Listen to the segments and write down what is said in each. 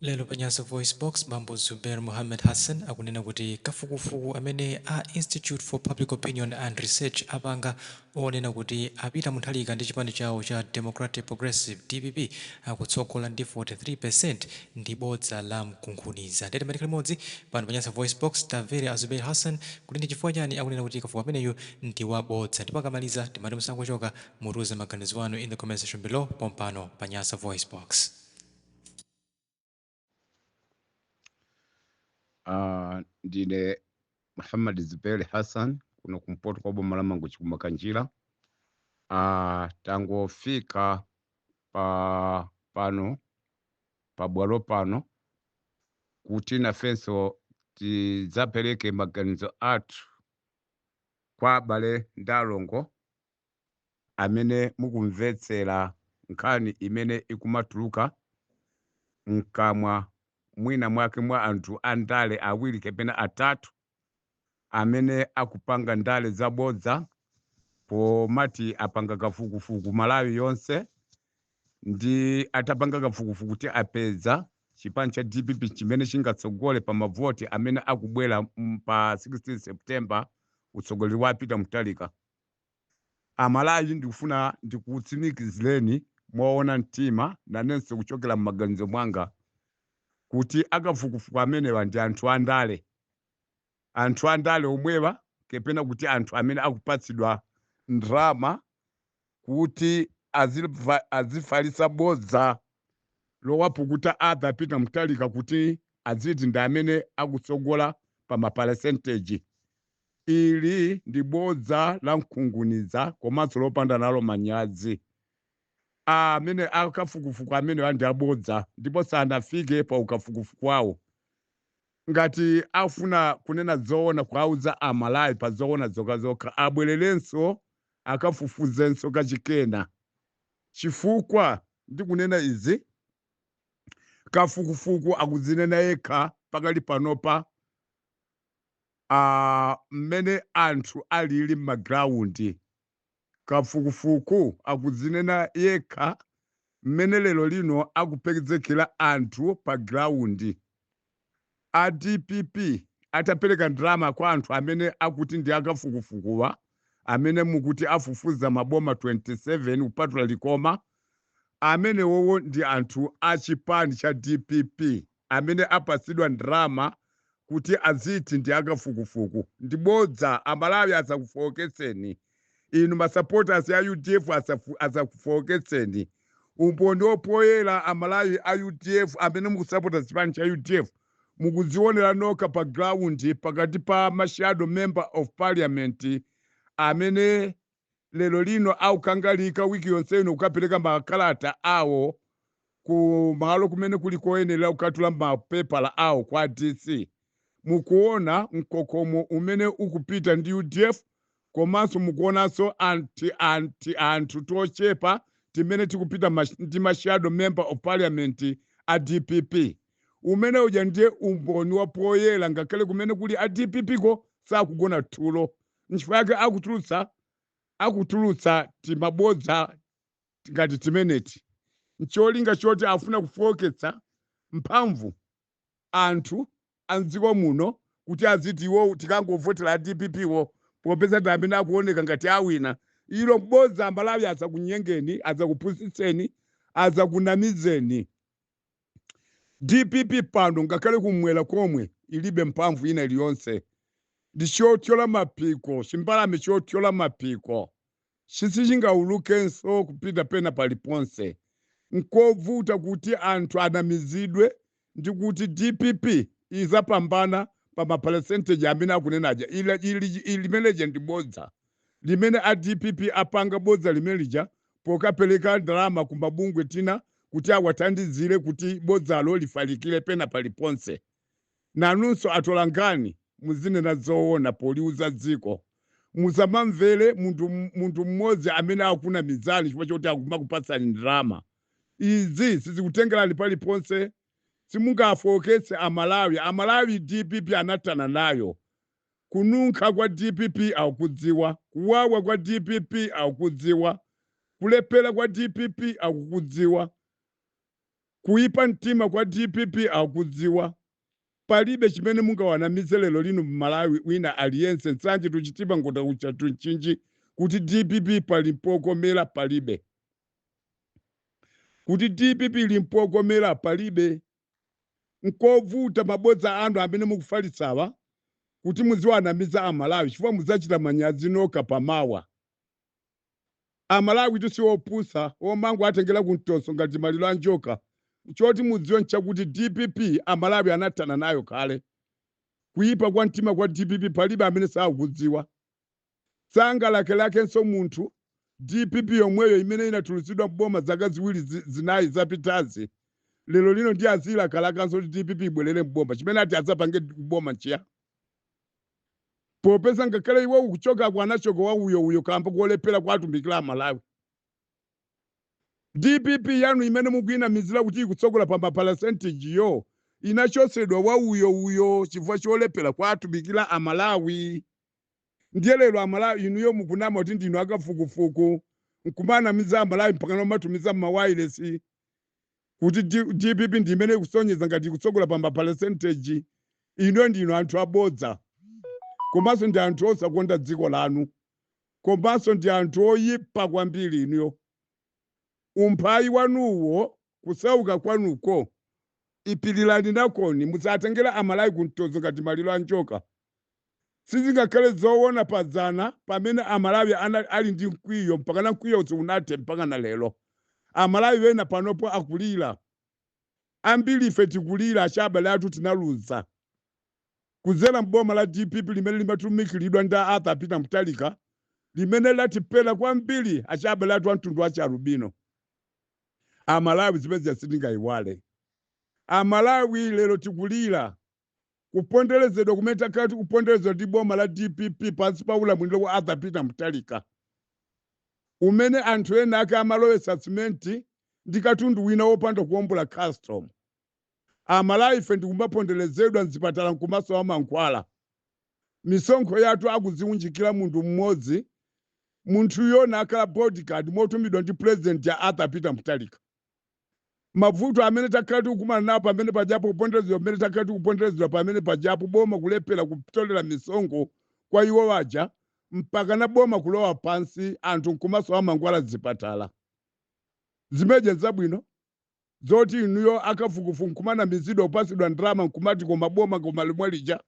Lero pa Nyasa VoiceBox, Bambo Zubeir Muhammad Hassan akunena kuti kafukufuku amene a Institute for Public Opinion and Research apanga onena kuti a Peter Mutharika ndi chipani chawo cha Democratic Progressive, dpp, akutsogola ndi 43% ndi bodza la mkunkhuniza. Ndiye tikhale limodzi pano pa Nyasa VoiceBox, tamvere a Zubeir Hassan kuti ndi chifukwa chani akunena kuti kafukufuku ameneyu ndi wabodza. Ndipo akamaliza timati musangochoka, mutiuze maganizo anu in the comment section below pompano pa Nyasa VoiceBox. Ndine Muhammad Zuberi Hassan kuno kumpoto kwa boma la Mangochi ku Makanjira. Tangofika pa pano pabwalo pano kuti nafenso tidzapereke maganizo athu kwa abale ndi alongo amene mukumvetsera nkhani imene ikumatuluka mkamwa mwina mwake mwa anthu andale awiri kapena atatu amene akupanga ndale zabodza pomati apanga kafukufuku Malawi yonse, ndi atapanga kafukufuku kuti apeza chipani cha dpp chimene chingatsogole pa mavoti amene akubwera pa 16 September, utsogoleri wa Peter Mutharika. Amalawi, ndikufuna ndikutsimikizireni moona mtima nanenso kuchokera m'maganizo mwanga kuti akafukufuku amenewa ndi anthu andale, anthu andale omwewa kapena kuti anthu amene akupatsidwa ndalama kuti azifalitsa bodza lowapukuta Arthur Peter Mutharika kuti aziti ndi amene akutsogola pa ma percentage. Ili ndi bodza la mkhunguniza komanso lopanda nalo manyazi. Amene akafukufuku amenewa ndi abodza ndipo sanafike pa ukafukufuku wawo. Ngati afuna kunena zoona, kuauza Amalawi pa zoona zokhazokha, abwererenso akafufuzenso kachikena. Chifukwa ndikunena izi, kafukufuku akudzinena yekha pakali panopa mmene anthu alili m'ma ground. Kafukufuku akudzinena yekha mmene lero lino akupezekera anthu pa ground. A dpp atapereka ndalama kwa anthu amene akuti ndi akafukufukuwa, amene mukuti afufuza maboma 27 kupatula Likoma, amenewowo ndi anthu a chipani cha dpp amene apatsidwa ndalama kuti aziti ndi akafukufuku. Ndi bodza. Amalawi asakufowoketseni inu ma supporters a udf, asakufowoketseni. Umboni opoyera, Amalawi a UDF amene mukusapota chipani cha UDF, mukudzionera nokha pa ground pakati pa ma shadow member of parliament amene lero lino akukangalika wiki yonse ino kukapereka makalata awo ku malo kumene kuli koyenera kukatula mapepala awo kwa DC. Mukuona mkokomo umene ukupita ndi UDF, komanso mukuonanso anti anthu tochepa timene tikupita ndi ma shadow member of parliament a DPP. Umene uja ndiye umboni wa poyera. Ngakhale kumene kuli a DPP ko sakugona tulo, nchifukwa yake akutulutsa timabodza ngati timeneti, ncholinga choti afuna kufowoketsa mphamvu anthu a mdziko muno kuti aziti iwo tikangovotera a DPP wo popeza ndi amene akuoneka ngati awina. Ilo bodza. Amalawi asakunyengeni, asakupusitseni, asakunamizeni. DPP pano ngakhale kumwera komwe ilibe mphamvu ina iliyonse. Ndi chothyola mapiko, chimbalame chothyola mapiko, sichingaulukenso kupita pena paliponse. Nkovuta kuti anthu anamizidwe ndi kuti DPP izapambana pa ma percentage amene akunenaja. Limeneja ndi bodza limene a DPP apanga, bodza limene lija pokapereka ndalama ku mabungwe tina kuti awathandizire kuti bodzalo lifalikire pena paliponse. Nanunso atolankhani, muzinena zoona poliuza dziko. Musamamvere munthu mmodzi amene akunamizani chifukwa choti akumakupatsani ndalama. Izi sizikutengerani paliponse, simungafowoketse Amalawi. Amalawi DPP anatana nayo. Kununkha kwa DPP akukudziwa, kuwawa kwa DPP akukudziwa, kulephera kwa DPP akukudziwa. Kuipa mtima kwa DPP akudziwa. Palibe chimene mungawanamize lero lino Mmalawi wina aliyense. Nsanje to Chitipa, Nkhotakota to Mchinji, kuti DPP pali mpokomera, palibe. Kuti DPP ili mpokomera, palibe. Nkovuta mabodza anu amene mukufalitsawa kuti muziwanamiza Amalawi, chifukwa mudzachita manyazi nokha pamawa. Amalawi tisiwopusa omango atengera kumtoso ngati maliro a njoka. Choti mudziwe nchakuti DPP Amalawi anathana nayo kale. Kuyipa kwa mtima kwa DPP palibe amene sakudziwa. Sangalakelakenso munthu DPP yomweyo imene inatulutsidwa mboma zaka 2 4 zapitazi, lero lino ndi azilakalakanso kuti DPP ibwerere mboma. Chimene ati adzapange kuboma nchiya, popeza ngakhale iwe ukuchokako, anachoka wa uyo uyo kamba kuolephera kwatumikira Amalawi. DPP yanu imene mukuyinamizira kuti ikutsogola pa ma percentage yo, inachotsedwa wa uyo uyo chifukwa cholephera kwatumikira Amalawi. Ndiye lero Amalawi, inuyo mukunama kuti ndinu akafukufuku, nkumanamiza Amalawi mpaka nomatumiza mmawayilesi kuti DPP ndi imene ikusonyeza ngati ikutsogola pa ma percentage. Inuyo ndinu anthu abodza, komanso ndi anthu osakonda dziko lanu, komanso ndi anthu oyipa kwambiri inuyo. Umphawi wanuwo, kusauka kwanuko, ipilirani nakoni. Musatengera Amalawi kumtozo ngati maliro a njoka. Sizingakhale zoona padzana pamene Amalawi ali ndi mkwiyo, mpakana mkwiyo unathe mpaka na lero. Amalawi wena panopo akulira, ambiri ife tikulira. Achabale athu tinaluza kudzera mboma la DPP limene limatumikiridwa ndi Arthur Peter Mutharika, limene latipera kwambiri achabale athu a mtundu wa chialubino. Amalawi, zimene sitingayiwale. Amalawi lero tikulira kuponderezedwa kumene takhala tikuponderezedwa ndi boma la DPP pansi pa ulamuliro wa Arthur Peter Mutharika, umene anthu ena ake amalowetsa simenti ndi katundu wina wopanda kuwombola custom. Amalawi ife ndikumaponderezedwa mzipatala, nkumasowa mankhwala. Misonkho yathu akuziunjikira munthu mmodzi, munthuyo nakhala bodyguard motumidwa ndi president ya Arthur Peter Mutharika. Mavuto amene takhala tikukumana nawo pamene pajapo, kuponderezedwa pamene takhala tikuponderezedwa pamene pajapo, boma kulephera kutolera misonkho kwa iwo waja, mpaka na boma kulowa pansi, anthu nkumasowa mankhwala mzipatala. Zimeje zabwino zoti inuyo akafukufuku nkumanamizidwa, kupasidwa ndalama, nkumati koma boma koma limwe lija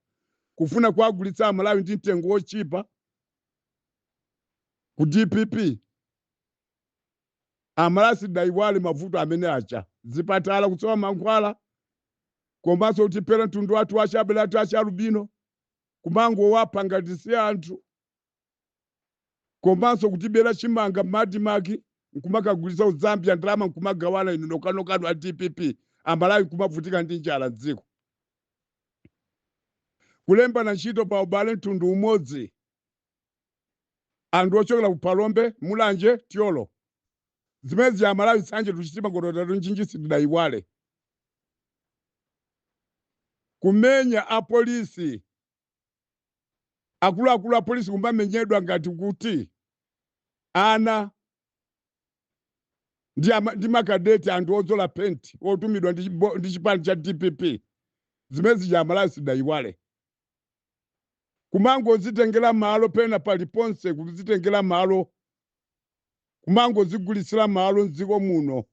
kufuna kuagulitsa Amalawi ndi mtengo wochipa ku DPP. Amalawi sidayiwale mavuto amene acha, zipatala kusowa mankhwala, komanso kutipera mtundu wathu wachabele athu achalubino, kumangowapha ngati si anthu, komanso kutibera chimanga ma ADMARC nkumakagulitsa ku Zambia, ndalama nkumagawana inu nokhanokha a DPP, Amalawi nkumavutika ndi njala mdziko. Kulembana ntchito pa ubale mtundu umodzi, anthu ochokera ku Phalombe, Mulanje, Thyolo, zimene zija Amalawi Nsanje to Chitipa, Nkhotakota, Mchinji sitidayiwale. Kumenya apolisi, akuluakulu apolisi kumamenyedwa ngati kuti ana ndi makadeti, anthu odzola penti otumidwa ndi chipani cha DPP, zimene zija Amalawi sidayiwale. Kumangozitengera malo pena paliponse, kuzitengera malo, kumangozigulitsira malo mdziko muno,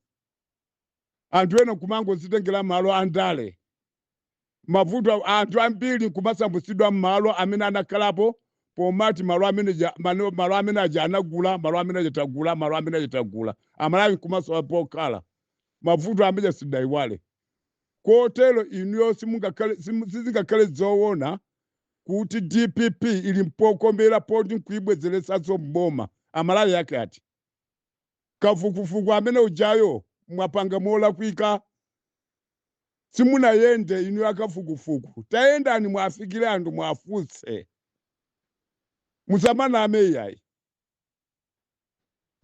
anthu ena kumangozitengera malo andale. Mavuto anthu ambiri nkumasambutsidwa m'malo amene anakhalapo, pomati malo amene malo amene aja anagula, malo amene aja tagula, malo amene aja tagula, Amalawi nkumasowa pokhala. Mavuto amene sidayiwale. Kotero inuyo sizingakhale zoona kuti DPP ili mpokomera poti nkuibwezeretsanso mboma. Amalawi yake ati kafukufuku amene ujayo mwapanga molakwika. Simunayende inuyo akafukufuku. Tayendani, mwafikire anthu, mwafunse, musamaname iyayi.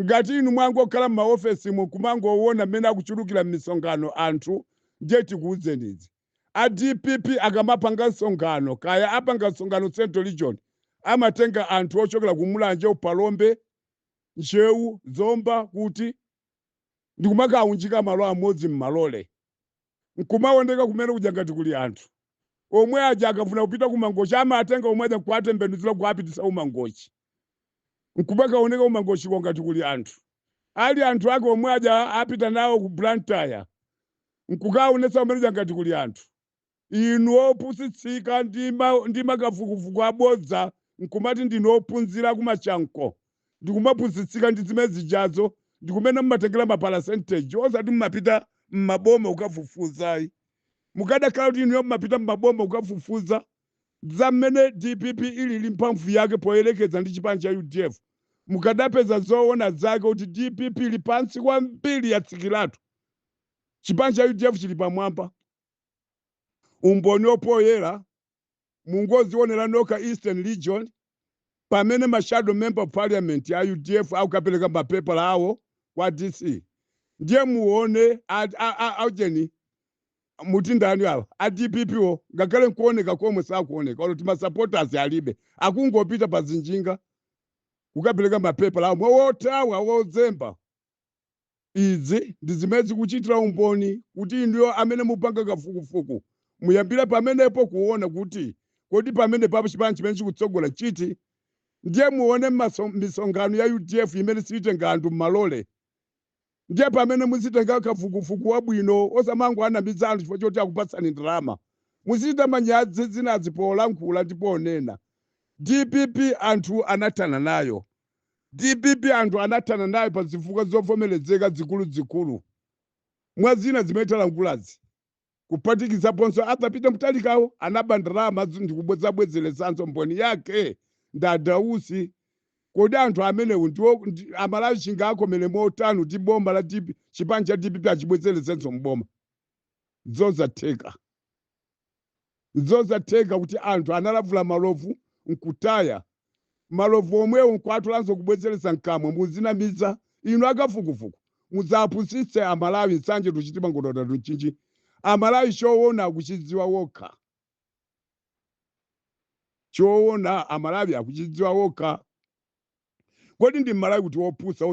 Ngati inu mwangokhala m'maofesimo kumangoona mmene akuchulukira m'misonkhano anthu, ndiye tikuwuzeni izi: a DPP akamapanga msonkhano, kaya apanga msonkhano Central Region, amatenga anthu ochokera ku Mulanje, uPhalombe, Ntcheu, Zomba, kuti ndikumakawunjika malo amodzi m'malole. Nkumaoneka kumene kuja ngati kuli anthu. Omwe aja akafuna kupita kumangochi amatenga omwe aja kuwatembenuzira kuwapitisa umangochi. Nkumakaoneka umangochiko ngati kuli anthu. Ali anthu ake omwe aja apita nawo ku Blantyre. Nkukaonetsa kumene kuja ngati kuli anthu. Inu opusitsika ndi makafukufuku abodza nkumati ndinu ophunzira kumachanko ndikumapusitsika ndi zimene zijazo ndikumene mumatengera ma percentage osati mumapita mmaboma kukafufuzayi. Mukadakhala kuti inuyo mumapita mmaboma kukafufuza za mmene DPP ilili mphamvu yake poyerekeza ndi chipani cha UDF, mukadapeza zoona zake kuti DPP ili pansi kwambiri, yatsikiratu, chipani cha UDF chili pamwamba. Umboni opoyera mungozionera nokha Eastern Region pamene ma shadow member of parliament a UDF akukapereka mapepala awo kwa DC, ndiye muone aujeni muti ndani awa a DPP wo, ngakhale nkuoneka komwe sakuoneka, olo ma supporters alibe, akungopita pa zinjinga kukapereka mapepala awo wothawa wozemba. Izi ndi zimene zikuchitira umboni kuti inuyo amene mupanga kafukufuku muyambire pamenepo kuona kuti kodi pamene papo chipani chimene chikutsogola chiti. Ndiye muone misonkhano ya UDF imene siitenga anthu mmalole, ndiye pamene muzitenga kafukufuku wabwino, osamango anamiza anthu chifukwa choti akupatsani ndalama. Muzichita manyazi zinazi polankhula ndi ponena. DPP anthu anathana nayo. DPP anthu anathana nayo pa zifukwa zovomerezeka zikuluzikulu mwa zina zimene talankhulazi, kuphatikizaponso Arthur Peter Mutharikawo anaba ndalama ndikubwezabwezeresanso, mboni yake ndadausi. Kodi anthu amenewo ndiwo Amalawi chingakomere motani kuti boma la DP, chipani cha DPP achibwezeresenso mboma? Zosatheka, zosatheka kuti anthu analavula malovu nkutaya malovu omwewo nkwatulanso kubwezeresa mkamwa. Muzinamiza inu akafukufuku, mudzapusitse Amalawi. Nsanje tuchitima ngodota tunchinji. Amalawi choona akuchidziwa wokha, choona Amalawi akuchidziwa wokha. Kodi ndi Mmalawi kuti wopusa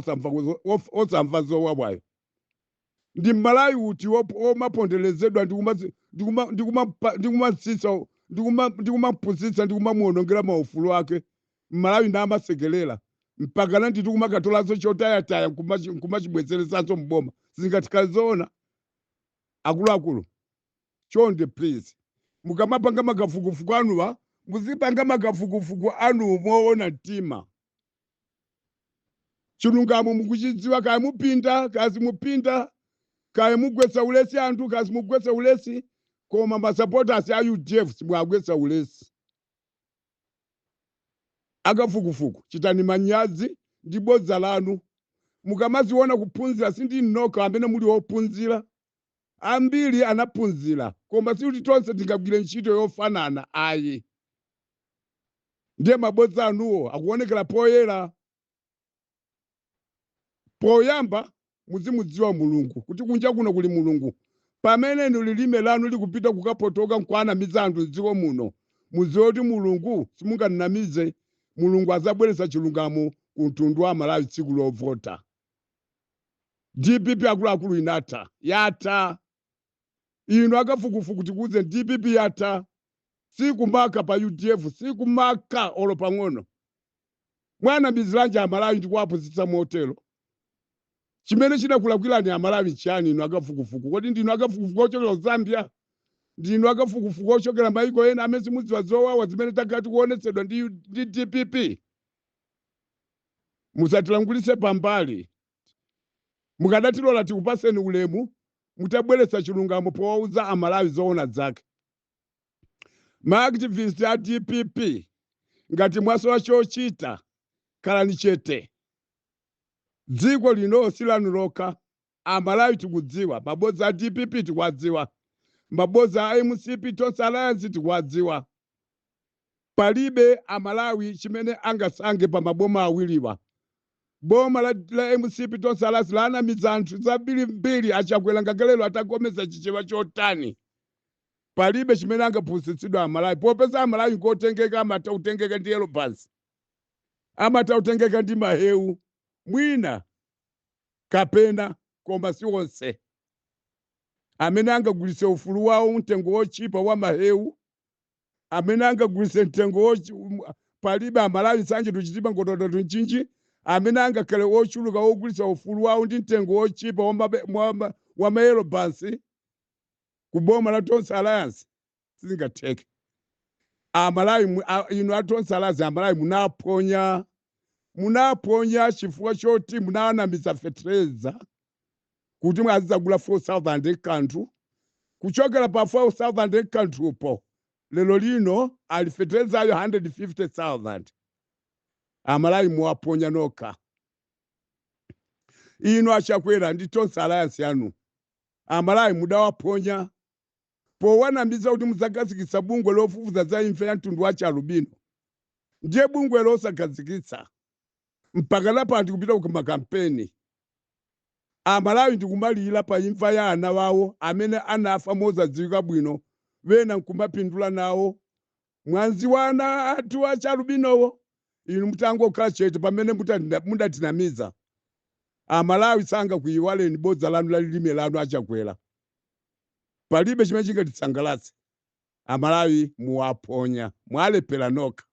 osamva zowawayo? Ndi Mmalawi kuti omaponderezedwa ndikumatsitsa ndikumapusitsa ndikumamuonongera maufulu ake, Mmalawi ndamasekelera mpaka na nditi kumakatolanso chotayataya nkumachibwezeresanso mboma? Zingatikale zoona? Akuluakulu, chonde please, mukamapanga makafukufuku anuwa muzipanga makafukufuku anu moona mtima. Chilungamo mukuchidziwa, kaya mupinda kasi mupinda, kaya mugwetsa ulesi anthu kasi mugwetsa ulesi, koma ma supporters a UDF simwagwetsa ulesi. Akafukufuku, chitani manyazi ndi bodza lanu. Mukamaziona kuphunzira, sindi nokha amene muli ophunzira, ambiri anaphunzira, koma sikuti tonse tingagwire ntchito yofanana ayi. Ndiye mabodza anuwo akuonekera poyera. Poyamba muzimudziwa Mulungu kuti kunja kuno kuli Mulungu. Pamene inu lilime lanu likupita kukapotoka nkwanamiza anthu mdziko muno, mudziwe kuti Mulungu simunganamize. Mulungu azabweretsa chilungamo ku mtundu wa Malawi tsiku lovota. DPP akuluakulu inatha, yatha. Inu akafukufuku tikuuze, DPP yatha, sikumaka pa UDF, sikumaka olo pang'ono. Mwana mizilanji Amalawi ndikuwaphunzitsa motero. Chimene chidakulakwirani Amalawi nchiyani inu akafukufuku? Kodi ndinu akafukufuku ochokera ku Zambia? Ndinu akafukufuku ochokera maiko ena amene simudziwa zowawa zimene takhala tikuonetsedwa ndi DPP? Musatilangulitse pambali. Mukadatilola tikupaseni ulemu mutabweretsa chilungamo powauza Amalawi zoona zake. Ma activist a DPP, ngati mwasowa chochita khalani chete. Dziko lino si lanu lokha. Amalawi tikudziwa mabodza a DPP, tikuwadziwa mabodza a MCP Tonse Alliance, tikuwadziwa. Palibe Amalawi chimene angasankhe pa maboma awiriwa. Boma la MCP Tonse Alliance lanamiza anthu zambirimbiri. Achakwera ngakalelo atagomeza Chichewa chotani, palibe chimene angaphunzitsidwe Amalawi, popeza Amalawi ngotengeka, amatha kutengeka ndi yellow bus, amatha kutengeka ndi mahewu mwina kapena, koma si onse. Amene angagulitse ufulu wawo mtengo wochipa wa mahewu, amene angagulitse mtengo palibe. Amalawi, Nsanje to Chitipa, Nkhotakota to Mchinji, amene angakhale ochuluka wogulitsa ufulu wawo ndi mtengo wochipa wa ma yellow bus ku boma la Tonse Alliance, sizingatheke. Amalawi, inu a Tonse Alliance, Amalawi munaponya, munaponya chifukwa choti munanamiza fetereza kuti mwazizagula 4000 kanthu. Kuchokera pa 4000 kanthupo, lero lino ali feterezayo 150,000. Amalawi muwaponya nokha. Inu Achakwera ndi Tonse Alliance yanu, Amalawi mudawaponya powanamiza kuti mudzakhazikitsa bungwe lofufuza za imfa ya mtundu wa chialubino. Ndiye bungwe losakhazikitsa mpaka lapano tikupita ku makampeni. Amalawi ndikumalira pa imfa ya ana wawo amene anafa mosadziwika bwino, wena nkumapindula nawo mwazi wa ana athu achalubinowo, inu mutangokhala chete pamene mudatinamiza. Amalawi sangakuyiwaleni bodza lanu la lilime lanu, Achakwera. Palibe chimene chingatisangalatse. Amalawi muwaponya, mwalephera nokha.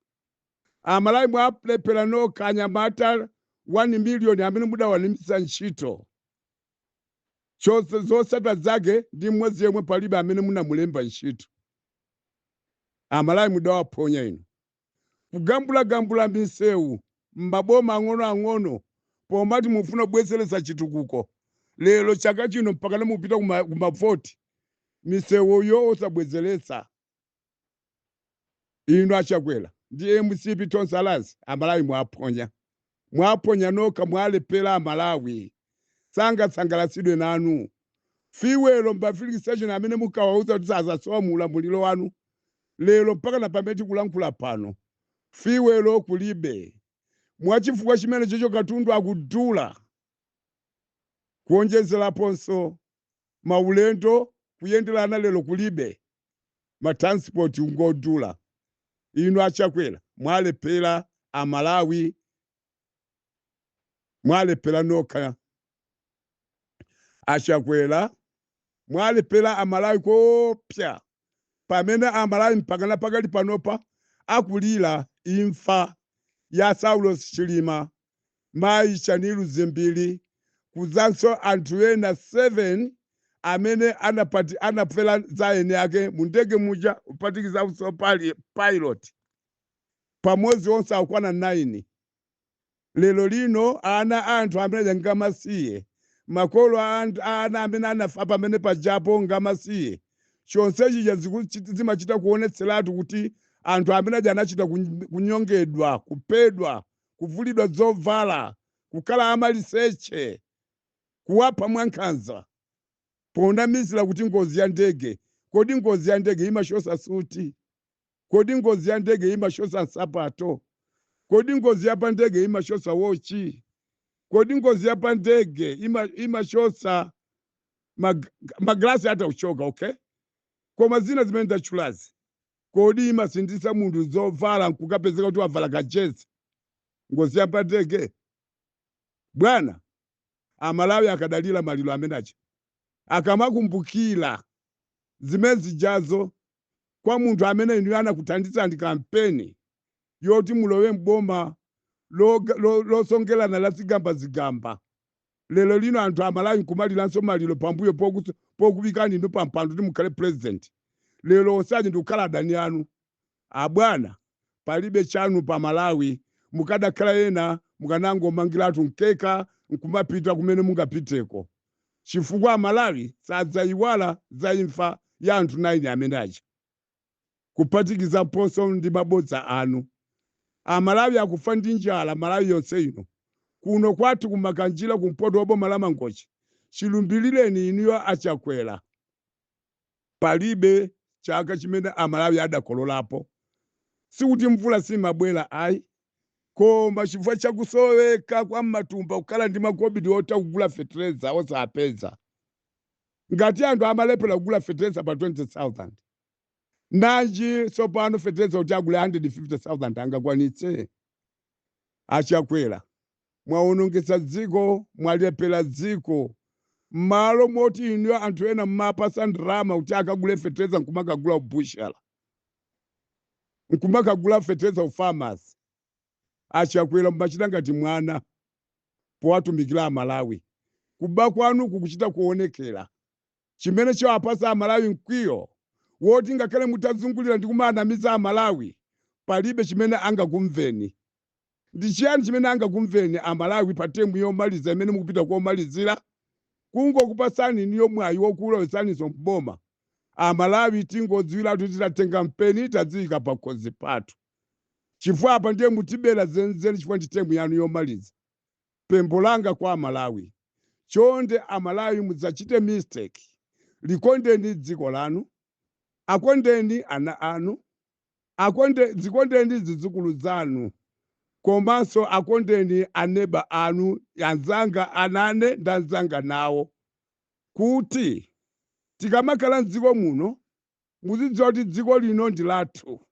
Amalawi mwalephera nokha. Anyamata 1 miliyoni amene mudawalimbitsa ntchito, chose zotsatira zake ndi mmodzi yemwe palibe amene munamulemba ntchito. Amalawi mudawaponya inu. Kugambulagambula misewu m'maboma ang'onoang'ono pomati mufuna kubwezeretsa chitukuko, lero chaka chino mpaka mupita kumavoti, misewuyo osabwezeretsa. Inu Achakwera ndi MCP Tonse Alliance, Amalawi mwaponya, mwaponya nokha, mwalephera. Amalawi sangasangalatsidwe nanu. Fuel ma filling station amene mukawauza kuti sazasowa mu ulamuliro wanu, lero mpaka na pamene tikulankhula pano fuel kulibe. Mwachifukwa chimene chocho katundu akudula, kuonjezeraponso maulendo kuyenderana lero kulibe, ma transport ngodula. Inu Achakwera mwalephera. Amalawi mwalephera nokha. Achakwera mwalephera Amalawi kopya, pamene Amalawi mpakana pakali panopa akulira imfa ya Saulos Chilima, mayi Shanil Dzimbiri, kuzanso anthu ena 7 amene anafera za eni ake mu ndege muja, kuphatikizaponso pali pilot pamodzi, onse akwana 9. Lero lino ana anthu amene ngamasiye, makolo a ana amene anafa pamene pajapo ngamasiye. Chonsechi zimachita kuonetseratu kuti anthu amene aja anachita kunyongedwa, kuphedwa, kuvulidwa zovala, kukhala amaliseche, kuwapha mwankhanza ponamizira kuti ngozi ya ndege. Kodi ngozi ya ndege imachosa suti? Kodi ngozi ya ndege imachosa nsapato? Kodi ngozi ya pa ndege imachosa wochi? Kodi ngozi ya pa ndege imachosa maglasi atauchoka? Okay, koma zina zimene ndatchulazi, kodi imasindisa munthu zovala nkukapezeka kuti wavala kajezi ngozi ya pa ndege? Bwana, Amalawi akadalira maliro amenacha akamakumbukira zimene zijazo kwa munthu amene inu anakuthandizani kampeni yoti mulowe mboma losongelana la zigambazigamba. Lero lino anthu Amalawi nkumaliranso maliro pambuyo pokubikani inu pampando kuti mukhale president. Lero osaji ndikukhala adani anu. Abwana, palibe chanu pa Malawi. Mukadakhala ena mukanangomangiratu mkeka nkumapita kumene mungapiteko, chifukwa Amalawi sadzayiwala za imfa ya anthu 9 amene aja, kuphatikizaponso ndi mabodza anu. Amalawi akufa ndi njala Malawi yonse ino. Kuno kwathu kumakanjira, kumpoto wa boma la Mangochi, chilumbirireni inuyo Achakwera, palibe chaka chimene Amalawi adakololapo. Sikuti mvula simabwera ayi, koma chifukwa chakusoweka kwa matumba kukhala ndi makobidi ota kugula fetereza osapeza. Ngati anthu amalephera kugula fetereza pa 20,000, nanji tsopano fetereza kuti agule 150,000 angakwanitse? Achakwera, mwaonongetsa dziko, mwalephera dziko. M'malo moti inuyo anthu ena mmapasa ndalama kuti akagule fetereza, nkumakagula kubushala, nkumakagula fetereza ku farmers. Achakwera, mumachita ngati mwana powatumikira Amalawi. Kuba kwanu kukuchita kuonekera, chimene chawapasa Amalawi mkwiyo woti ngakhale mutazungulira ndi kumanamiza Amalawi, palibe chimene angakumveni. Ndi chiyani chimene angakumveni Amalawi pa term yomaliza imene mukupita komalizira? Kungokupasani niyo mwayi wokulowetsaninso mboma, Amalawi tingodziwira kuti titatenga mpeni tadziyika pakhosi pathu, chifukwa apa ndiye mutibera zenizeni, chifukwa ndi term yanu yomaliza. Pempho langa kwa Amalawi: chonde Amalawi, mudzachite mistake. Likondeni dziko lanu, akondeni ana anu, akonde zikondeni zidzukulu zanu, komanso akondeni aneba anu, anzanga anane ndi anzanga nawo, kuti tikamakhala mdziko muno muzidziwa kuti dziko lino ndi lathu,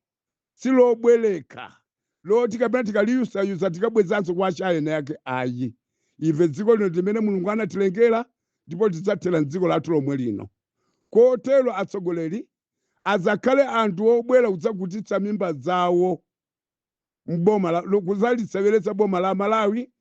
silobwereka loti kapena tikaliyusayusa tikabwezanso kwa chayena yake, ayi. Ife dziko lino limene Mulungu anatilengera, ndipo tidzathera mdziko lathu lomwe lino. Kotero atsogoleri azakhale anthu obwera kudzakutitsa mimba zawo mboma kudzaliseweretsa boma la Malawi,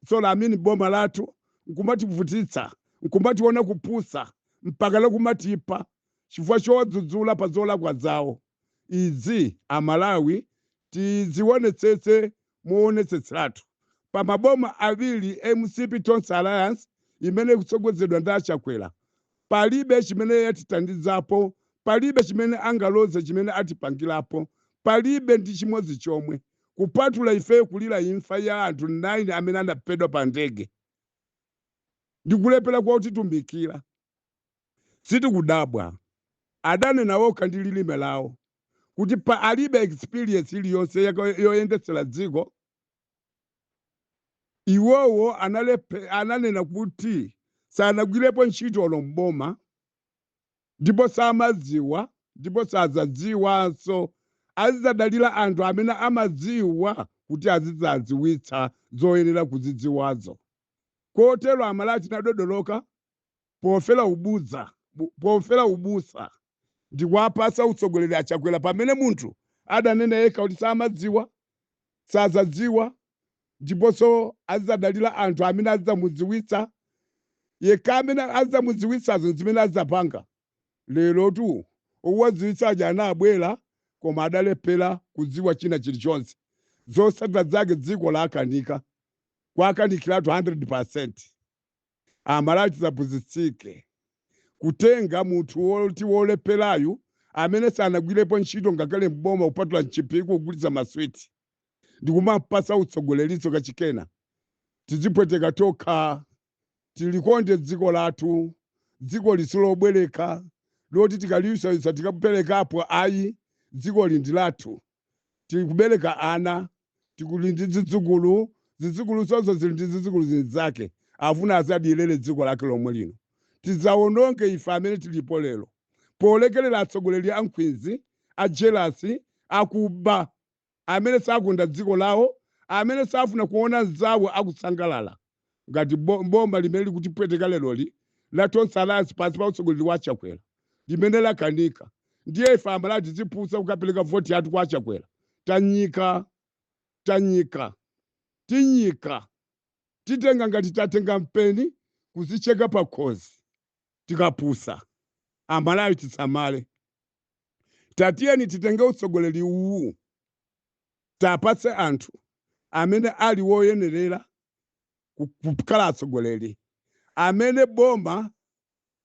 so amini boma lathu, nkumativutitsa, nkumationa kupusa, mpaka lakumatipa chifukwa chodzudzula pa zolakwa zawo. Izi Amalawi tizionetsetse moonetsetseratu. Pa maboma awiri, MCP Tonse Alliance imene ikutsogozedwa ndi Achakwera, palibe chimene yatithandizapo, palibe chimene angaloze chimene atipangirapo, palibe ndi chimodzi chomwe, kupatula ife kulira imfa ya anthu 9 amene anaphedwa pa ndege ndikulepera kwautitumikira. Sitikudabwa, adanena okha ndi lilime lawo kuti pa alibe experience iliyonse yoyendetsera dziko. Iwowo ananena kuti sanagwirepo ntchito mboma, ndipo samadziwa, ndipo sadzadziwanso. Azidzadalira anthu amene amadziwa kuti azidzadziwitsa zoyenera kuzidziwazo. Kotero Amalawi tinadodoloka pofera ubudza, pofera ubusa ndikuwapasa utsogoleri Achakwera, pamene munthu adanena yekha kuti samadziwa, sadzadziwa, ndiponso azidzadalira anthu amene azidzamudziwitsa. Yekha amene azidzamudziwitsazo zimene azidzapanga lero tu, owadziwitsa aja anabwera, koma adalephera kudziwa china chilichonse. Zotsatira zake dziko lakanika, kwakanikiratu 100. Amalawi tisaphunzitsike kutenga munthu woti wolepherayu, amene sanagwirepo ntchito ngakhale mboma kupatula mchipiko kugulitsa maswiti, ndikumapasa utsogoleriso kachikena. Tizipweteka tokha. Tilikonde dziko lathu. Dziko lisilobwereka loti tikaliyusayusa tikaperekapo, ayi. Dziko li ndi lathu. Tikubereka ana, tikuli ndi zidzukulu, zidzukulu zonse zili ndi zidzukulu zinzake, afuna azadiyerere dziko lake lomwe lino. Tidzawononge ife amene tilipo lero polekerera atsogoleri a nkhwinzi, a jealous, akuba, amene sakonda dziko lawo, amene safuna kuona zawo akusangalala, ngati boma limene likutipweteka leroli la Tonse Alliance pansi pa utsogoleri wa Chakwera limene lakanika. Ndiye ife Amalawi tizipusa kukapereka voti yathu kwa Chakwera? Tanyika, tanyika, tinyika, titenga ngati tatenga mpeni kuzicheka pakhosi tikapusa. Amalawi tisamale. Tatiyeni titenge utsogoleri uwu, tapatse anthu amene ali woyenerera kukhala atsogoleri, amene boma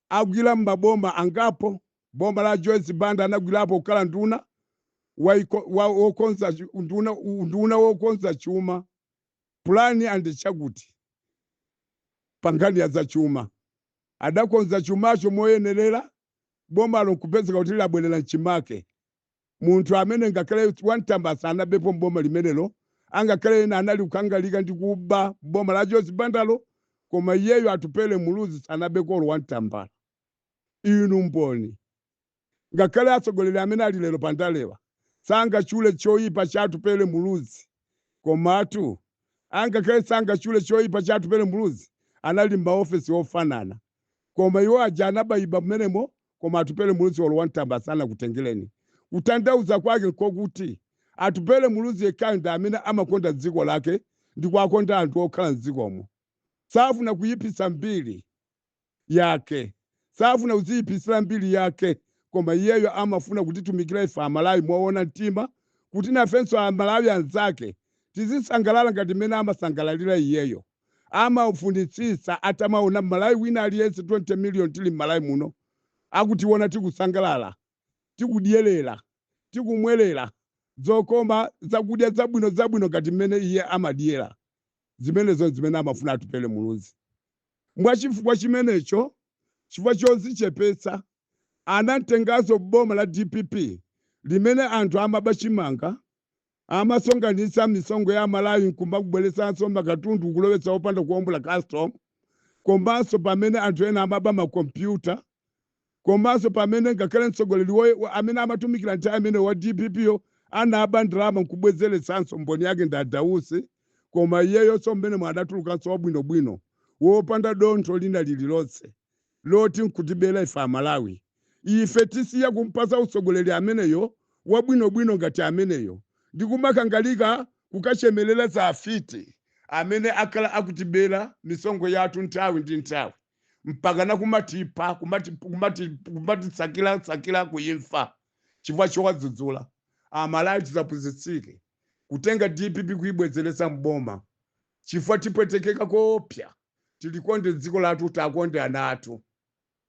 agwira m'maboma angapo. Boma la Joyce Banda anagwirapo kukhala nduna wokonza nduna wokonza chuma, plan and chakuti pa nkhani ya zachuma. Adakonza chumacho moyenerera, bomalo nkupezeka kuti labwerera mchimake. Munthu amene ngakhale wamtambasa anabepo mboma limenelo, angakhale ena anali kukangalika ndi kuba boma la Joyce Bandalo, koma iyeyo Atupele Muluzi sanabekolo wamtambala. Inu mboni. Ngakhale atsogoleri amene ali lero pandalewa sangachule choyipa cha Atupele Muluzi, komatu angakhale sangachule choyipa cha Atupele Muluzi, anali m'maofesi ofanana. Koma iwo aja anabayiba mmenemo, koma Atupele Muluzi olo wantamba sanakutengereni. Kutanthauza kwake nkokuti Atupele Muluzi yekhayo ndi amene amakonda dziko lake ndi kuwakonda anthu okhala mdzikomo. Safuna kuyipitsa mbiri yake, safuna kudziyipisira mbiri yake, koma iyeyo amafuna kutitumikira ife Amalawi moona mtima, kuti nafenso Amalawi anzake tizisangalala ngati mmene amasangalalira iyeyo. Amafunitsitsa atamaona Mmalawi wina aliyense, 20 million tili m'Malawi muno, akutiona tikusangalala, tikudyerera, tikumwerera zokoma, zakudya zabwino zabwino ngati mmene iye amadyera. Zimenezo zimene amafuna Atupele Muluzi. Mwachifukwa chimenecho, chifukwa chodzichepetsa, anatenganso boma la DPP limene anthu amaba chimanga, amasonkhanitsa misonkho ya Malawi nkumakubweretsanso makatundu kulowetsa opanda kuwombola custom, komanso pamene anthu ena amaba makompyuta, komanso pamene ngakhale mtsogoleri amene amatumikira nthawi amene wa DPP yo anaba ndalama nkubwezeretsanso, mboni yake ndi Adausi, koma iyeyonso mmene adatulukanso wabwinobwino, wopanda dontho lina lililonse loti nkutibera ife Amalawi. Ife tisiya kumpasa utsogoleri ameneyo wabwinobwino ngati ameneyo ndikumakangalika kukachemelera za afiti amene akhala akutibera misonkho yathu nthawi ndi nthawi, mpakana kumatipha, kumatitsakira tsakira kuimfa chifukwa chowadzudzula? Amalawi tisaphunzitsike kutenga DPP kuibwezeretsa mboma, chifukwa tipwetekeka koopsa. Tilikonde dziko lathu, takonde ana athu.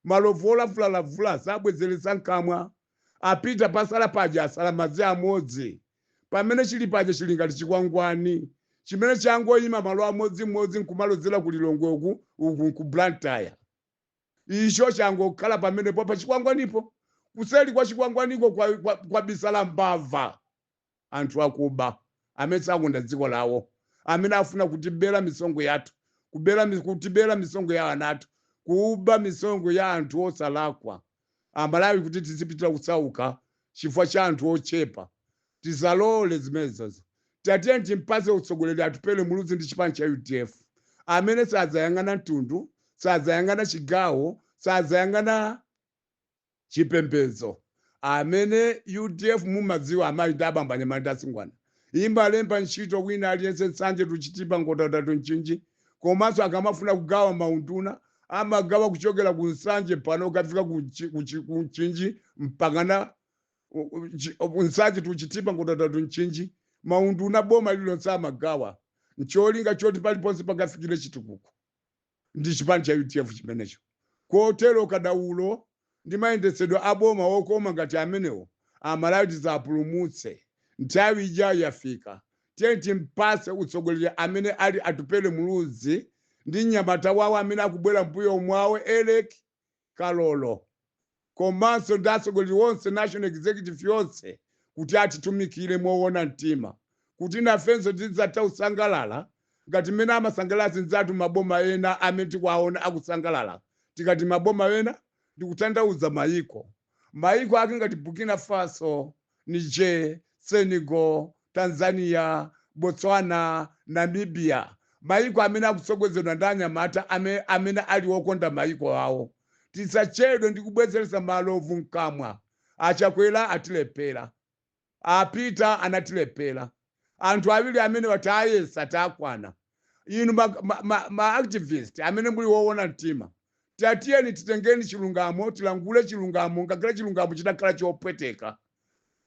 Malovu olavulalavula sabwezeretsa mkamwa. Apita pasala paja asala madzi amodzi. Pamene chili paja chili ngati chikwangwani chimene changoyima malo amodzimodzi nkumalozera ku Lilongwe uku, uku ku Blantyre. Icho changokhala pamenepo pa chikwangwanipo. Kuseli kwa chikwangwaniko kwabisala mbava, anthu akuba amene sakonda dziko lawo, amene afuna kutibera misonkho yathu, kutibera misonkho ya ana athu, kuba misonkho ya anthu osalakwa Amalawi, kuti tizipitira kusauka chifukwa cha anthu ochepa. Tisalole zimenezozo. Tatiye timpase utsogoleri Atupele Muluzi ndi chipani cha UDF, amene sadzayang'ana mtundu, sadzayang'ana chigawo, sadzayang'ana chipembedzo. Amene UDF mumadziwa, amayi ndi abambo, anyamata ndi asungwana, imalemba ntchito wina aliyense Nsanje to Chitipa, Nkhotakota to Mchinji. Komanso akamafuna kugawa maunduna, amagawa kuchokera ku Nsanje pano ukafika ku Mchinji, mpakana Nsanje to Chitipa, Nkhotakota to Mchinji. Maunduna boma lililonse amagawa ncholinga choti paliponse pakafikire chitukuko. Ndi chipani cha UDF chimenecho. Kotero kadaulo ndi mayendetsedwe a boma okoma ngati amenewo, Amalawi tizapulumutse. Nthawi ijayo yafika. Tiye timpase utsogoleri amene ali Atupele Muluzi ndi mnyamata wawo amene akubwera mbuyo mwawo, Eric Kalolo, komanso ndi atsogoleri onse, national executive yonse, kuti atitumikire moona mtima, kuti nafenso tidzatha kusangalala ngati mmene amasangalala zinzathu maboma ena amene tikuwaona akusangalala. Tikati maboma ena, ndikutanthauza mayiko ake ngati Burkina Faso, Niger, Senegal, Tanzania, Botswana, Namibia, mayiko amene akutsogozedwa ndi anyamata amene ali okonda mayiko awo. Tisachedwe ndi kubwezeretsa malovu mkamwa. Achakwera atilephera, apita anatilephera. Anthu awiri amene watayesa takwana. Inu ma activist amene muli woona mtima, tatiyeni titengeni chilungamo, tilangule chilungamo, ngakhale chilungamo chitakhala chopweteka.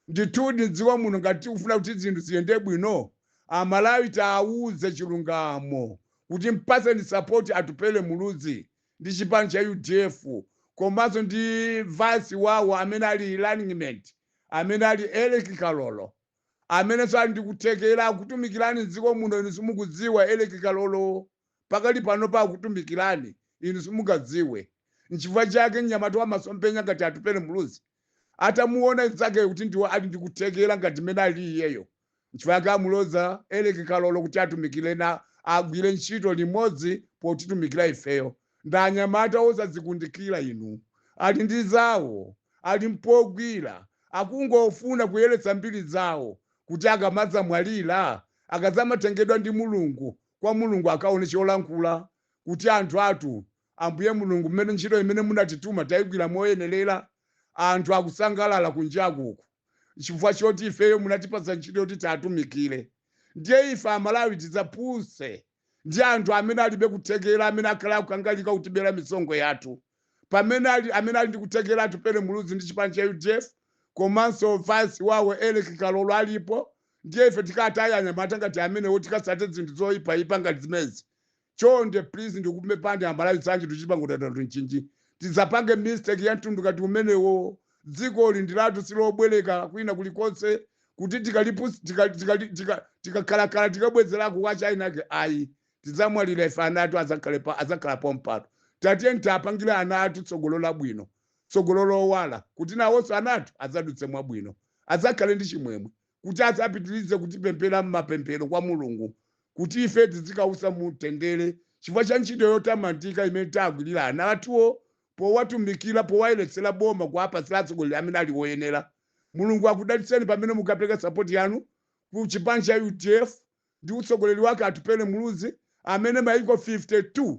Ndithudi, mdziko muno ngati tikufuna kuti zinthu ziyende bwino, Amalawi taawuze chilungamo kuti mpaseni support Atupele Muluzi ndi chipani cha UDF, komanso ndi vice wawo amene ali running mate, amene ali Eric Kalolo, amenenso ali ndikuthekera akutumikirani mdziko muno. Inu simukudziwa, Eric Kalolo pakali pano pa akutumikirani, inu simungadziwe. Nchifukwa chake mnyamata wa masomphenya ngati Atupele Muluzi atamuona nzake kuti ndiwo ali ndikuthekera ngati mmene ali iyeyo, nchifukwa chake amuloza Eric Kalolo kuti atumikire na agwire ntchito limodzi potitumikira ifeyo. Ndi anyamata osadzikundikira inu, ali ndi zawo, ali mpogwira, akungofuna kuyeretsa mbiri zawo kuti akamadzamwalira, akazamatengedwa ndi Mulungu kwa Mulungu, akaone cholankhula kuti anthu athu. Ambuye Mulungu, mmene ntchito imene munatituma tayigwira moyenerera. Anthu akusangalala kunjakuku chifukwa choti ifeyo munatipatsa ntchito yoti tiatumikire. Ndiye ife Amalawi tidzapuse ndi anthu amene alibe kuthekera, amene akhala akukangalika kutibera misonkho yathu, pamene ali amene ali ndi kuthekera, Atupele Muluzi ndi chipani cha UDF, komanso vice wawo Eric Kalolo alipo. Ndiye ife tikataya anyamata ngati amenewo, tikasate zinthu zoyipayipa ngati zimezi? Chonde, please, ndikupemphani Amalawi, sanje tuchipango mchinji, tisapange mistake ya mtundu ngati umenewo. Dzikoli ndilatu, silobwereka kwina kulikonse kuti tikakhalakhala tikabwezerako kwa China ke. Ayi, tidzamwalira ife, ana athu adzakhala pompano. Tatiye tiapangire ana athu tsogolo labwino, tsogolo lowala, kuti nawonso ana athu adzadutse mwabwino, adzakhale ndi chimwemwe, kuti adzapitirize kutipemphera mmapemphero kwa Mulungu kuti ife tizikausa mutendere chifukwa cha ntchito yotamandika imene tagwirira ana athuwo powatumikira, powayeretsera boma, kuwapasira atsogoleri amene ali woyenera. Mulungu akudalitseni pamene mukapereka support yanu ku chipani cha UDF ndi utsogoleri wake Atupele Muluzi, amene maiko 52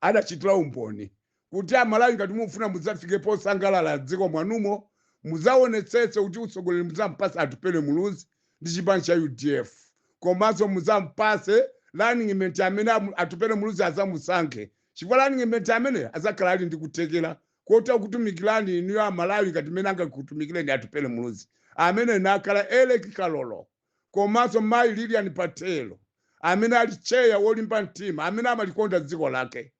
adachitira umboni kuti Amalawi, ngati mufuna mudzafike posangalala dziko mwanumo, mudzaonetsetse kuti utsogoleri mudzampase Atupele Muluzi ndi chipani cha UDF, komanso mudzampase running mate amene Atupele Muluzi adzamusankhe, chifukwa running mate amene adzakhala ali ndi kuthekera koti akutumikirani inuyo Amalawi ngati mmene angakutumikireni Atupele Muluzi, amene nakhala Eric Kalolo, komanso mayi Lilian Patel, amene ali chair wolimba mtima, amene amalikonda dziko lake,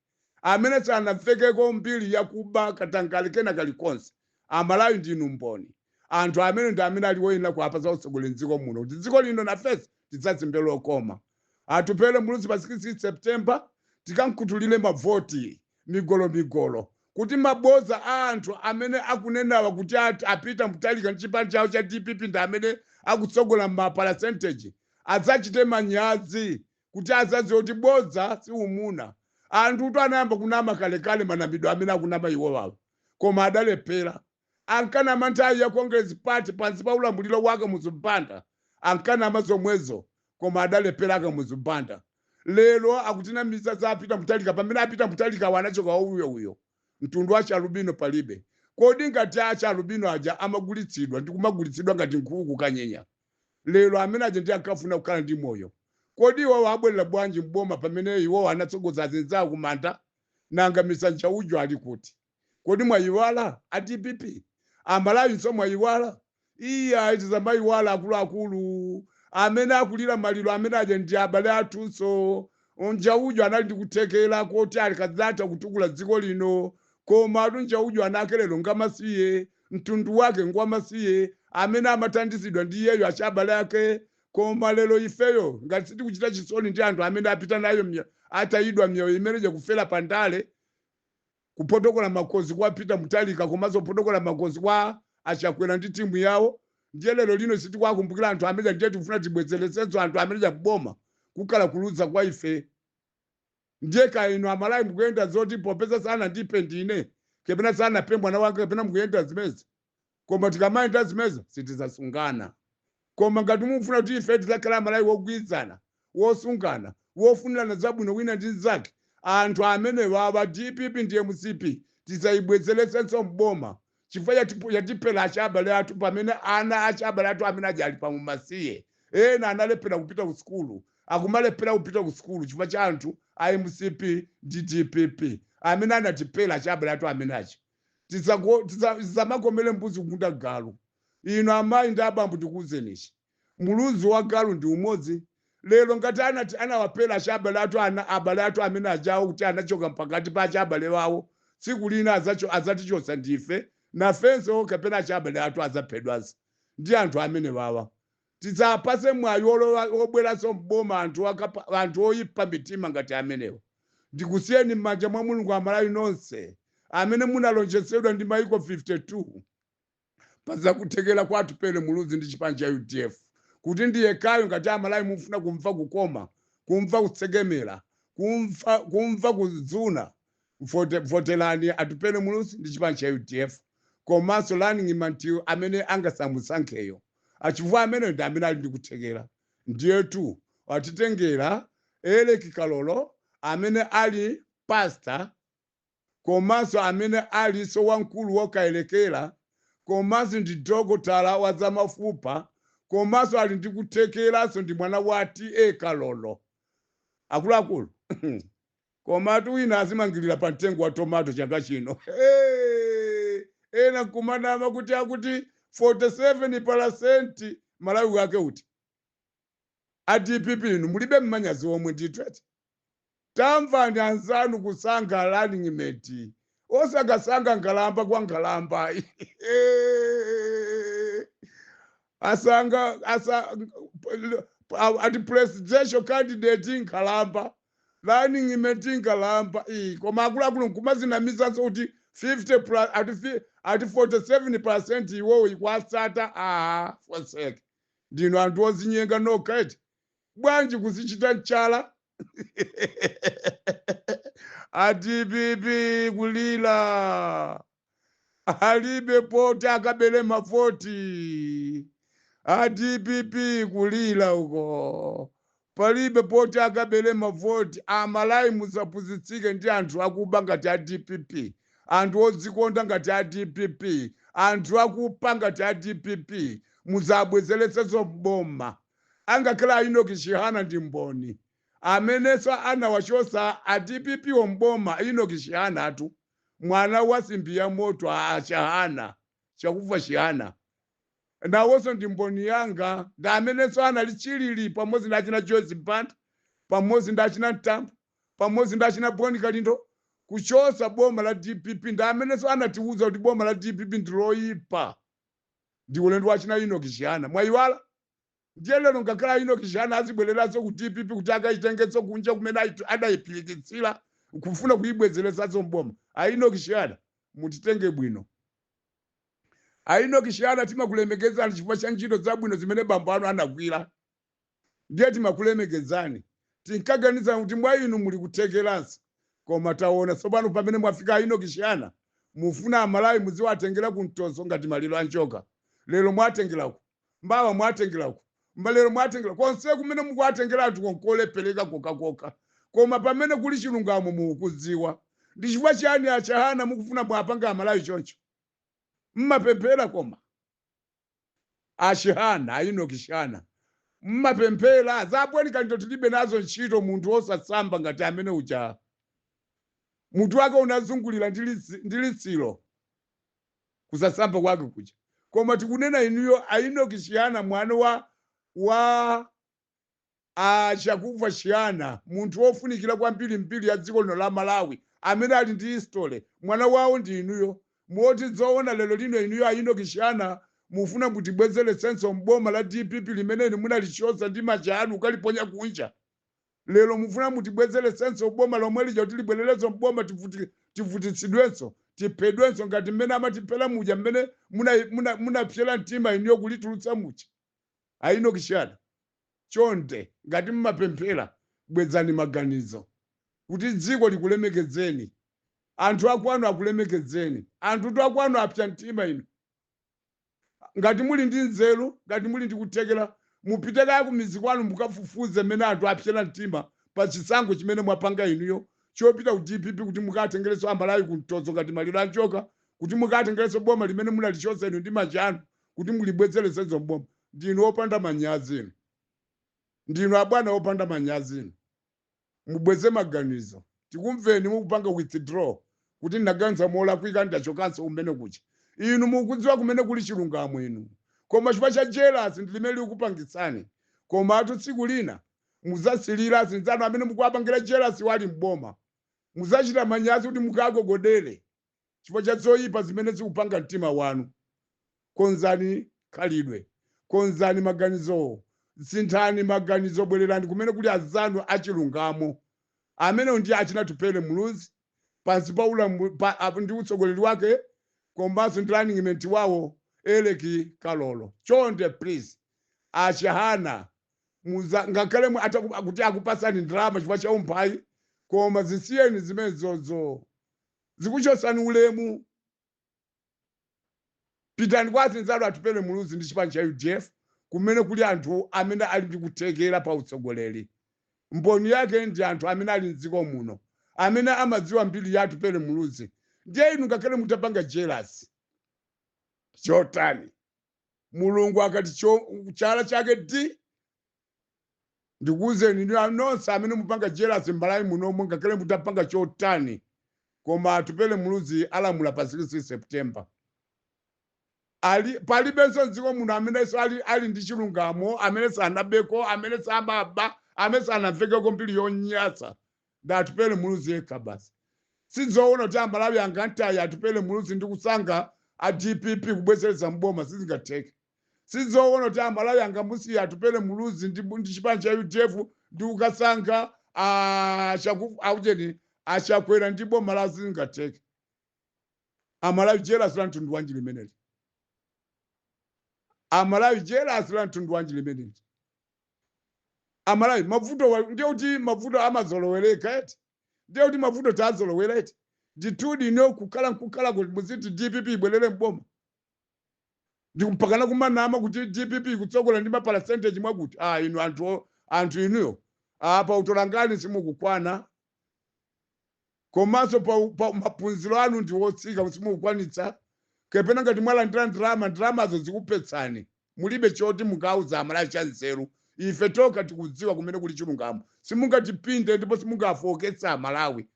amene sanamvekeko mbiri yakuba, katangale kena kalikonse. Amalawi ndinu mboni. Anthu amene ndi amene ali woyenera kuwapatsa utsogoleri mdziko muno, kuti dziko lino nafenso tidzazimbe lokoma. Atupele Muluzi pa 6 September tikankutulire mavoti migolo migolo, kuti maboza a anthu amene akunenawa kuti apita Mutharika ndi chipani chawo cha DPP ndi amene akutsogola ma percentage adzachite manyazi, kuti adzadziwe kuti bodza si umuna. Anthu kuti anayamba kunama kalekale, manamidwe amene akunama iwowawo, koma adalephera. Ankanama nthawi ya Congress Party pansi pa ulamuliro wake Kamuzu Banda, ankanama zomwezo, koma adalephera aKamuzu Banda. Lero akutinamiza za apita Mutharika, pamene apita Mutharika wanachoka uyo uyo mtundu wa chalubino palibe. Kodi ngati achalubino aja amagulitsidwa ndi kumagulitsidwa ngati nkhuku kanyenya, lero amene aja ndi ankafuna kukhala ndi moyo, kodi iwowo abwerera bwanji mboma pamene iwowo anatsogoza azinzawo kumanda? Nanga misanja ujo ali kuti? Kodi mwayiwala a DPP? Amalawi nso mwayiwala? Iya, tizamayiwala akuluakulu. Amene akulira maliro amene aja ndi abale athunso. Njaujo anali ndi kuthekera koti alikadzatha kutukula dziko lino, koma atu Njaujo anake lero ngamasiye, mtundu wake ngwamasiye, amene amathandizidwa ndi iyeyo achabale ake. Koma lero ifeyo ngati sitikuchita chisoni ndi anthu amene apita nayo atayidwa miyoyo imeneja kufera pandale, kupotokola makozi kwa Peter Mutharika komanso kupotokola makozi kwa aChakwera ndi timu yawo, ndiye lero lino sitikuwakumbukira anthu amene, ndiye tikufuna tibwezeresenso anthu amene kuboma, kukhala kuluza kwa ife. Ndiye kaino Amalawi mukuyenda zoti popeza sanandipe ndine, kapena sanape mwana wake, kapena mukuyenda zimezi. Koma tikamayenda zimezi sitizasungana. Koma ngati mufuna kuti ife tizakhala Amalawi wogwirizana, wosungana, wofunirana zabwino wina ndi mnzake, anthu amene wawa DPP ndi MCP tizayibwezeresenso mboma, chifukwa yatiphera achabale athu, pamene ana achabale athu amene aja ali pamumasiye. Ena analephera kupita ku sukulu, akumalephera kupita ku sukulu chifukwa cha anthu a MCP ndi DPP amene anatiphera achabale athu amene aja. Tisamakomere mbuzi kugunda galu. Ino amayi ndi abambo, ndikuwuzenichi, muluzi wa galu ndi umodzi. Lero ngati anati anawapera achabale athu, ana abale athu amene ajawo kuti anachoka pakati pa achabale wawo, tsiku lina adzatichosa ndife nafenso, kapena achabale athu adzaphedwanso ndi anthu amene wawa. Tidzapase mwayi wobweranso mboma anthu oyipa mitima ngati amenewa? Ndikusiyeni m'manja mwa Mulungu, Amalawi nonse amene munalonjezedwa ndi maiko 52 pazakuthekera kwa Atupele Muluzi ndi chipani cha UDF, kuti ndiyekayo. Ngati Amalawi mufuna kumva kukoma, kumva kutsekemera, kumva kudzuna, voterani Atupele Muluzi ndi chipani cha UDF, komanso running mate amene angasamusankheyo, achifukwa amene ndi amene ali ndi kuthekera. Ndiyetu atitengera Eric Kalolo amene ali pastor. Komanso amene alinso wamkulu wokayelekera, komanso ndi dokotala wa zamafupa, komanso ali ndi kuthekeranso, ndi mwana wa T/A Kalolo. Akuluakulu, komatu wina azimangirira pa mtengo wa tomato chaka chino. Hey! Ena nkumanama kuti akuti 47%. Malawi wake uti? A DPP inu mulibe mmanyazi omwe ndithu eti. Tamvani anzanu kusankha running mate, osakasankha nkhalamba kwa nkhalamba. Asanga asa ati presidential candidate nkhalamba, running mate nkhalamba. Iyi koma akuluakulu, nkumazinamizanso kuti 50 plus, ati 47% iwowo ikuasata. Aha, forsake, ndinu anthu ozinyenga nokha eti. Bwanji kuzichita mchala? A DPP kulira, alibe poti akabele mavoti. A DPP kulira uko, palibe poti akabele mavoti. Amalawi, musapusitsike ndi anthu akuba ngati a DPP, anthu odzikonda ngati a DPP, anthu akupa ngati a DPP. Muzabwezeretsenso boma. Angakhala a Enoch Chihana ndi mboni amenenso anawachosa a DPP womboma. Enoch Chihana atu mwana wa simbi ya moto a Chihana, Chakufa Chihana, nawonso ndi mboni yanga, ndi amenenso anali chilili pamodzi ndi achina Joyce Banda, pamodzi ndi achina Mtambo, pamodzi ndi achina Boni Kalindo, kuchosa boma la DPP. Ndi amenenso anatiuza kuti boma la DPP ndi loyipa, ndi ulendo wachina Enoch Chihana. Mwayiwala? Ndiye lero ngakhala Enoch Chihana azibwereranso ku DPP kuti akaitengetso kunja kumene adayipirikitsira, kufuna kuyibwezeretsanso mboma. A Enoch Chihana, mutitenge bwino. A Enoch Chihana, timakulemekezani chifukwa cha ntchito zabwino zimene bambo anu anagwira. Ndiye timakulemekezani, tinkaganiza kuti mwa inu muli kuthekeranso, koma taona tsopano pamene mwafika. A Enoch Chihana, mufuna Amalawi muziwatengera kumtoso ngati maliro a njoka. Lero mwatengeraku mbawa, mwatengeraku lero mwatengera konse kumene mukuwatengera anthu konkolepereka kokakoka, koma pamene kuli chilungamo mukudziwa. Ndi chifukwa chiyani, a Chihana, mukufuna mwapanga Amalawi choncho? Mmapemphera koma, a Chihana, a Enoch Chihana? Mmapemphera? Za Boni Kalindo tilibe nazo ntchito. Munthu wosasamba ngati amene uja, mutu wake unazungulira ndi litsiro, kusasamba kwake kuja. Koma tikunena inuyo, a Enoch Chihana, mwana wa a Chakufa Chihana, munthu wofunikira kwambiri mbiri ya dziko lino la Malawi, amene ali ndi history, mwana wawo ndi inuyo. Moti zoona lero lino inuyo, a Enoch Chihana, mufuna mutibwezeretsenso mboma la DPP limene inu munalichosa ndi manja anu ukaliponya kunja? Lero mufuna mutibwezeretsenso boma lomwe lija kuti libwererenso mboma, tivutitsidwenso, tiphedwenso ngati mmene amatiphera muja, mmene munapsera mtima inuyo kulitulutsa muja? A Enoch Chihana, chonde, ngati mmapemphera, bwezani maganizo kuti dziko likulemekezeni, anthu akwanu akulemekezeni. Anthu tu akwanu apsa mtima inu. Ngati muli ndi nzeru, ngati muli ndi kuthekera, mupite kaya kumizi kwanu, mukafufuze mmene anthu apsera mtima pa chisankho chimene mwapanga inuyo chopita ku DPP, kuti mukatengerenso Amalawi kumtozo ngati maliro anjoka, kuti mukatengerenso boma limene munalichosa inu ndi manja anu, kuti mulibwezeresenso mboma. Ndinu opanda manyazi inu, ndinu abwana opanda manyazi inu. Mubweze maganizo. Tikumveni mukupanga withdraw kuti ndaganiza molakwika, ndachokanso kumene kucha. Inu mukudziwa kumene kuli chilungamo inu, koma chifukwa cha jealous ndi limene likupangitsani. Koma atu tsiku lina muzasilira azinzanu amene mukuwapangira jealous wali mboma. Muzachita manyazi kuti mukagogodere chifukwa cha zoyipa zimene zikupanga mtima wanu. Konzani khalidwe, konzani maganizowo, sinthani maganizo, bwererani kumene kuli azanu achilungamo amene ndi achina Atupele Muluzi pansi pa ndi utsogoleri wake, komanso ndi running mate wawo Eric Kalolo. Chonde, please, a Chihana, ngakhale kuti akupasani ndalama chifukwa cha umphawi, koma zisiyeni zimenezozo, zikuchosani ulemu. Pitani kwa azinzanu Atupele Muluzi ndi chipani cha UDF, kumene kuli anthu amene ali ndi kuthekera pa utsogoleri. Mboni yake ndi anthu amene ali mdziko muno. Amene amadziwa mbiri ya Atupele Muluzi. Ndiye inu ngakhale mutapanga jealous chotani, Mulungu akati chala chake d, ndikuwuzeni inu nonse amene mupanga jealous m'Malawi munomwe, ngakhale mutapanga chotani, koma Atupele Muluzi alamula pa 6 September. Ali palibenso mdziko muno amenenso ali ndi chilungamo, amene sanabeko, amene samaba, amene sanamvekeko mbiri yonyasa, ndi Atupele Muluzi yekha basi. Sizoona kuti Amalawi angantayi Atupele Muluzi ndi kusankha a DPP kubwezeretsa mboma, sizingatheke. Sizoona kuti Amalawi angamusiya Atupele Muluzi ndi chipani cha UDF ndi kukasankha aucheni Achakwera ndi boma la, sizingatheke. Amalawi, jealous la mtundu wanji limeneli? Amalawi, jealous la mtundu wanji limeneli? Amalawi, mavuto ndiye kuti mavuto amazolowereka eti? Ndiye kuti mavuto tazolowera eti? Ndithudi ino kukhala nkukhala kuti muziti DPP ibwerere mboma, ndikumpakana kumanama kuti DPP ikutsogola ndi ma percentage mwakuti, ah, inu anthu, anthu inuyo apa utolangani simukukwana, komanso pa maphunziro anu ndi wotsika, simukukwanitsa. Kapena ngati mwalandira ndalama, ndalamazo zikupetsani, mulibe choti mukauza Amalawi cha nzeru. Ife toka tikudziwa kumene kuli chilungamo. Simungatipinde ndipo simungafoketsa Amalawi.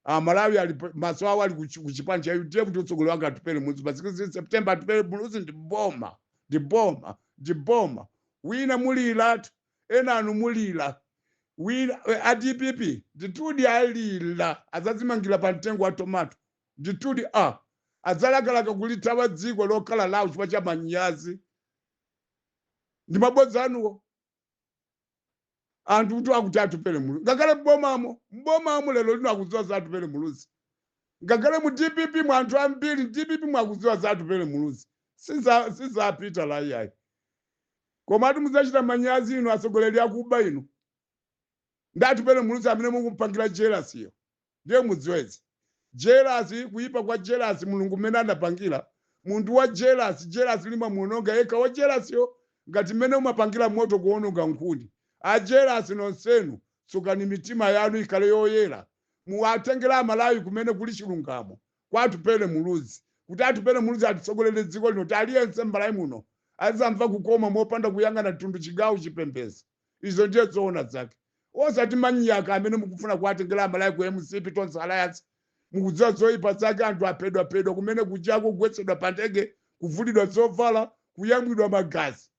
Amalawi ali maso awo ali kuchipani cha UDF ndi utsogoleri wake Atupele Muluzi. Pa 16 September Atupele Muluzi ndi boma, ndi boma, ndi boma. Wina mulila, ena anu mulila. Wina a DPP ndithudi alila, adzadzimangira pa mtengo wa tomato. Ndithudi a adzalakalaka kulithawa dziko lokhala lawo chifukwa cha manyazi ndi mabodza anuwo. Anthu kuti akuti Atupele Muluzi, ngakhale mbomamo, mbomamo lero lino akudziwa za Atupele Muluzi. Ngakhale mu DPP mu anthu ambiri DPP mwakudziwa za Atupele Muluzi. Sizapita la iyayi, koma ati mudzachita manyazi inu atsogoleri akuba inu ndi Atupele Muluzi amene mukumpangira jealous iyo. Ndiye mudziwezi jealous, kuyipa kwa jealous. Mulungu mmene anapangira munthu wa jealous, jealous limamuononga yekha wa jealous yo, ngati mmene umapangira moto kuononga nkhuni. A jealous nonsenu, tsukani mitima yanu ikhale yoyera, muwatengera Amalawi kumene kuli chilungamo, kwa Atupele Muluzi, kuti Atupele Muluzi atitsogolere dziko lino, kuti aliyense m'Malawi muno azamva kukoma mopanda kuyang'ana mtundu, chigawo, chipembedzo. Izo ndiye zoona zake, osati manyaka amene mukufuna kuwatengera Amalawi ku MCP, Tonse Alliance. Mukudziwa zoyipa zake. Anthu aphedwaphedwa kumene kuchako, kugwetsedwa pa ndege, kuvulidwa zovala, kuyamwidwa magazi.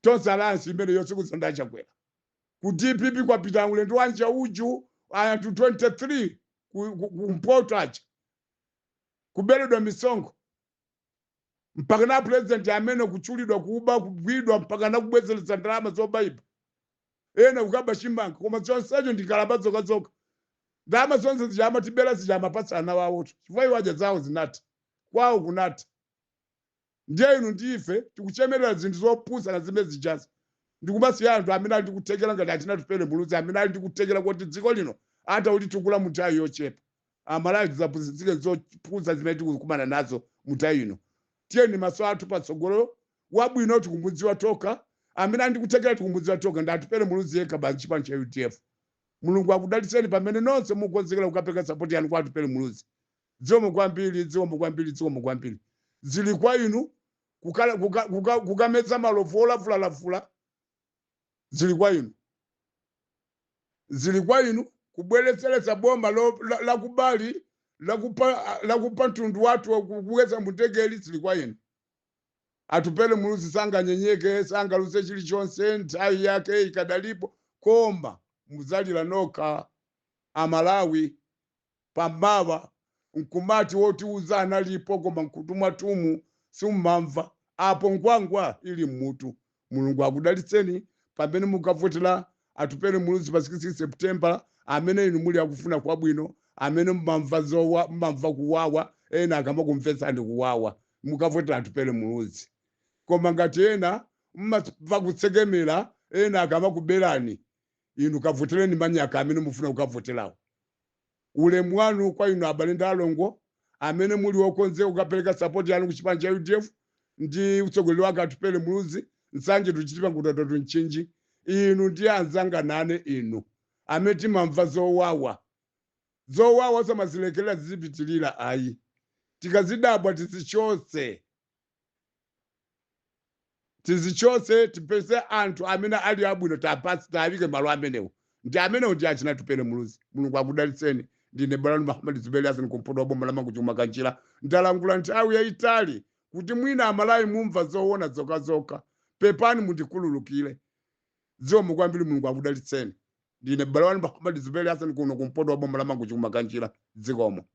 Tonse Alliance imene yonse kuzanda Chakwera. Ku DPP kwapita ulendo wanja uju anthu 23 kumpoto aja, kuberedwa misonkho, mpaka na president amene kuchulidwa kuba, kugwidwa, mpaka na kubwezeretsa ndalama zobayiba, ena kukaba chimanga. Koma chonsecho ndi kalamba zokhazokha. Ndalama zonse zija amatibera zija amapatsa ana wawoto, chifukwa iwo aja zawo zinati kwawo kunati. Ndiye inu ndife tikuchemerera zinthu zopusa na zimene zijazo, ndikumasiya anthu amene ali ndikuthekera ngati achina Atupele Muluzi, amene ali ndikuthekera kuti dziko lino ataulitukula mu nthawi yochepa. Amalawi, tisaphunzitsike zopusa zimene tikukumana nazo mu nthawi ino. Tiyeni maso athu patsogolo. Wabwino tikumudziwa tokha, amene andikuthekera tikumudziwa tokha, ndi Atupele Muluzi yekha basi, chipani cha UDF. Mulungu akudalitseni pamene nonse mukukonzekera kukapereka support yanu kwa Atupele Muluzi. Zikomo kwambiri, zikomo kwambiri, zikomo kwambiri. Zili kwa inu kukameza malovu olavulalafula. Zili kwa inu, zili kwa inu kubweretseretsa boma lakubali lakupa mtundu wathu, kuweza mundegeli. Zili kwa inu. Atupele Muluzi sanganyenyeke, sangaluse chilichonse, nthawi yake ikadalipo. Koma muzalira nokha Amalawi pamawa, nkumati wotiuza analipo, koma mkutu mwathumu simumamva. Apo nkhwangwa ili mmutu. Mulungu akudalitseni pamene mukavotera Atupele Muluzi pa 16 September. Amene inu muli akufuna kwabwino, amene mumamva zowa, mumamva kuwawa ena akamakumvetsani kuwawa, mukavotera Atupele Muluzi. Koma ngati ena mumamva kutsekemera ena akamakuberani, inu kavotereni manyaka amene mufuna kukavoterawo. Ulemu wanu kwa inu abale ndi alongo amene muli okonzeka kukapereka support yanu ku chipani cha UDF ndi utsogoleri wake Atupele Muluzi. Nsanje, tuchitipa, ngutatoto, Mchinji, inu ndi anzanga nane inu. Amene timamva zowawa, zowawa samazilekelera zizipitilira ayi. Tikazidabwa tizichotse, tizichotse, tipeze anthu amene ali abwino, tapasi tayike malo amenewo. Ndi amenewo ndi achina Atupele Muluzi. Mulungu akudalitseni. Ndine Bwana Muhammad Zuberi Hassan, kumpoto wa boma la Mangochi, Makanjira. Ndalangula nthawi yayitali kuti mwina Amalawi mumva zoona zokhazokha. Pepani, mundikhululukire. Zikomo kwambiri, Mulungu akudalitseni. Ndine Bwana Muhammad Zuberi Hassan, kuno kumpoto wa boma la Mangochi, Makanjira. Zikomo.